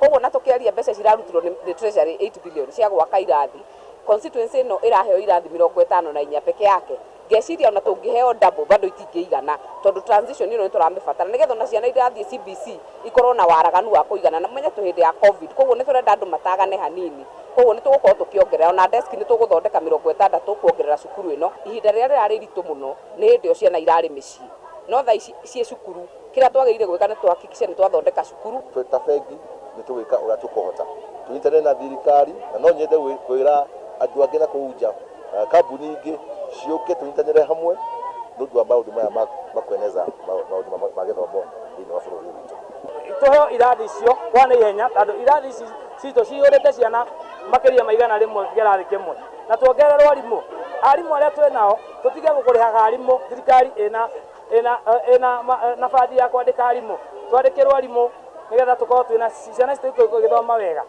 Koguo na tukiaria mbeca cirarutirwo nĩ treasury 8 billion cia gwaka irathi, constituency ĩno ĩraheo irathi 54 peke yake. Ngeciria ona tũngĩheo double bado itingĩigana, tondũ transition ĩno nĩ tũramĩbatara nĩgetha ona ciana irathiĩ CBC ikorwo na waraganu wa kũigana. Na menye twĩ hĩndĩ ya COVID, koguo nĩ tũrenda andũ matagane hanini. Koguo nĩ tũgũkorwo tũkĩongerera ona desk, nĩ tũgũthondeka 60 kuongerera cukuru ĩno. Ihinda rĩrĩa rĩrarĩ iritũ mũno nĩ hĩndĩ ĩyo ciana irarĩ mĩciĩ, no thaa ici ciĩ cukuru. Kĩrĩa twagĩrĩire gwĩka nĩ tuhakikishe nĩ twathondeka cukuru. Twĩ ta bengi nĩ tũgwĩka ũrĩa tũkũhota tũnyitane na thirikari, na no nyende kwĩra andũ angĩ na kũu nja, kambuni ingĩ ciũke tũnyitanĩre hamwe nĩ ũndũ wa maũndũ maya ma kueneza maũndũ ma gĩthomo thĩinĩ wa bũrũri witũ. Tũheo irathi icio kwa na ihenya, tondũ irathi ici citũ cihũrĩte ciana makĩria ma 100 kĩrathi kĩmwe, na tuongererwo arimũ. Arimũ arĩa twĩ nao tũtige kũrĩhaga arimũ. Thirikari ĩna nabathi ya kwandĩka arimũ, twandĩkĩrwo arimũ nĩgetha tũkorwo twĩna ciana citũ igĩthoma wega.